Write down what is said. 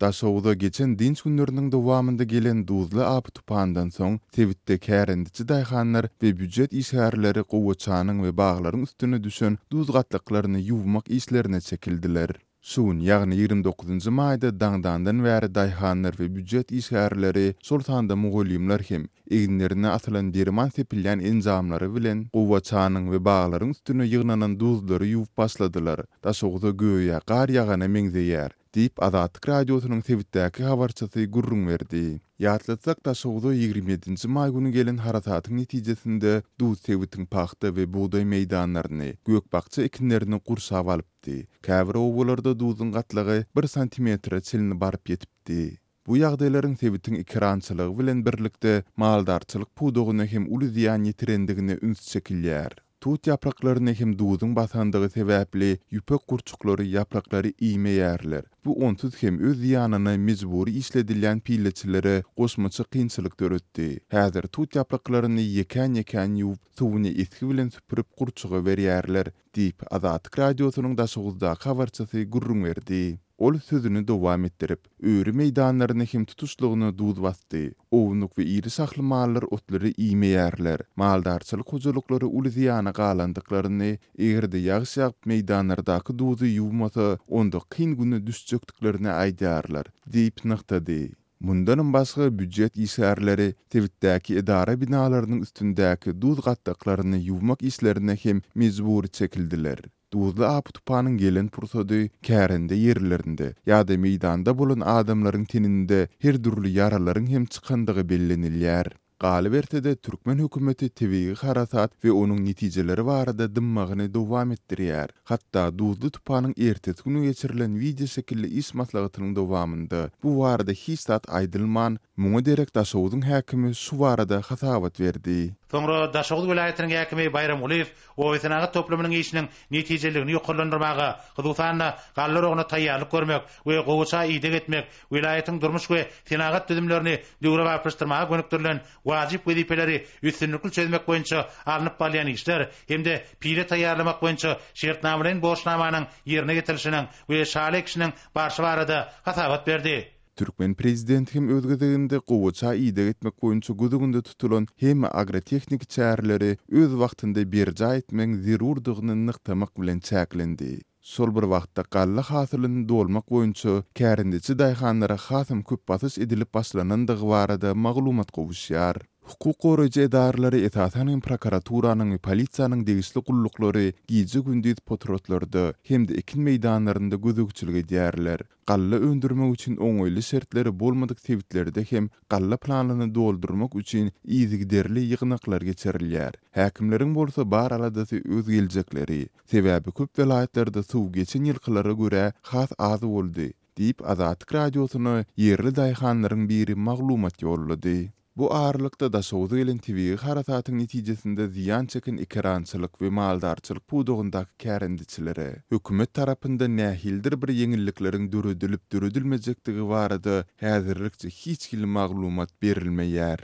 Daşoguza geçen dynç günleriniň dowamynda gelen duzly apy-tupandan soň, sebitde kärendeçi daýhanlar we býujet işgärleri gowaçanyň we baglaryň üstüne düşen duz gatlaklaryny ýuwmak işlerine çekildiler. Şu gün, ýagny 29 njy maýda daňdandan bäri daýhanlar we býujet işgärleri, şol sanda mugallymlar hem eginlerine asylan derman sepilýän enjamlary bilen gowaçanyň we baglaryň üstüne ýygnanan duzlary ýuwup başladylar. Daşoguza göýä gar ýagana meňzeýär. Diýip, Azatlyk Radiosynyň sebitdäki habarçysy gürrüň berdi. Ýatlatsak, Daşoguza 27 nji maý güni gelen harasatyň netijesinde duz sebitiň pagta we bugdaý meýdanlaryny, gök-bakja ekinlerini gurşap alypdy. Käbir obalarda duzuň gatlagy bir santimetre çenli baryp ýetipdi. Bu ýagdaýlaryň sebitiň ekerançylygy bilen birlikde maldarçylyk pudagyna hem uly zyýan ýetirendigine üns çekilýär. Tut ýapraklaryny hem duzuň basandygy sebäpli ýüpek gurçuklary ýapraklary iýmeýärler. Bu onsuz hem öz zyýanyna mejbury işledilýän pilleçilere goşmaça kynçylyk döretdi. Häzir tut ýapraklaryny ýekän-ýekän ýuwup, suwuny esgi bilen süpürip gurçuga berýärler, diýip, Azatlyk Radiosynyň Daşoguzdaky habarçysy gürrüň berdi. Ol sözüni dowam etdirip, Öri meýdanlaryny hem tutuşlygyna duz basdy. Ownuk we iri şahly mallar otlary iýmeýärler. Maldarçylyk hojalyklary uly zyýana galandyklaryny, eger-de ýagyş ýagyp meýdanlardaky duzy ýuwmasa, onda kyn güne düşjekdiklerini aýdýarlar, diýip nygtady. Mundanam başga, býujet işgärleri sebitdäki edara binalarynyň üstündäki duz gatlaklaryny ýuwmak işlerine hem mejbury çekildiler. Duzly apy-tupanyň gelen pursady kärende ýerlerinde ýa-da meýdanda bolan adamlaryň teninde her dürli ýaralaryň hem çykandygy bellenilýär. Galyberse-de, türkmen hökümeti tebigy harasat we onuň netijeleri barada dymmagyny dowam etdirýär. Hatda duzly tupanyň ertesi güni geçirilen wideoşekilli iş maslahatynyň dowamynda bu barada hiç zat aýdylman, Muňa derek Daşoguzyň häkimi şu barada hasabat berdi. Soňra Daşoguz welaýatynyň häkimi Baýram Gulyýew obasenagat toplumynyň işiniň netijeliligini ýokarlandyrmaga, hususan-da, galla oragyna taýýarlyk görmek we gowaça ideg etmek, welaýatyň durmuş we senagat düzümlerini döwrebaplaşdyrmaga gönükdirilen wajyp wezipeleri üstünlikli çözmek boýunça alnyp barylýan işler hem-de pile taýýarlamak boýunça şertnamalaýyn borçnamanyň ýerine ýetirilişiniň we şaly ekişiniň barşy barada hasabat berdi. Türkmen prezidenti hem öz gezeginde gowaça ideg etmek boýunça göz öňünde tutulan hemme agrotehniki çäreleri öz wagtynda berjaý etmegiň zerurdygyny nygtamak bilen çäklendi. Şol bir wagtda galla hasylyny dolmak boýunça kärendeçi daýhanlara hasam köp basyş edilip başlanandygy barada maglumat gowuşýar. Hukuk goraýjy edaralary, esasan hem prokuraturanyň we polisiýanyň degişli gulluklary gije-gündiz potratlarda hem-de ekin meýdanlarynda gözegçilik edýärler. Galla öndürmek üçin oňaýly şertleri bolmadyk sebitlerde hem galla planyny doldurmak üçin yzygiderli ýygnaklar geçirilýär. Häkimleriň bolsa bar aladasy öz geljekleri. Sebäbi köp welaýatlarda suw geçen ýylkylara görä has az boldy, diýip, Azatlyk Radiosyna ýerli daýhanlaryň biri maglumat ýollady. Bu aralykda, Daşoguza gelen tebigy harasatyň netijesinde zyýan çeken ekerançylyk we maldarçylyk pudagyndaky kärendeçilere hökümet tarapyndan nähilidir bir ýeňillikleriň döredilip-döredilmejekdigi barada häzirlikçe hiç hili maglumat berilmeýär.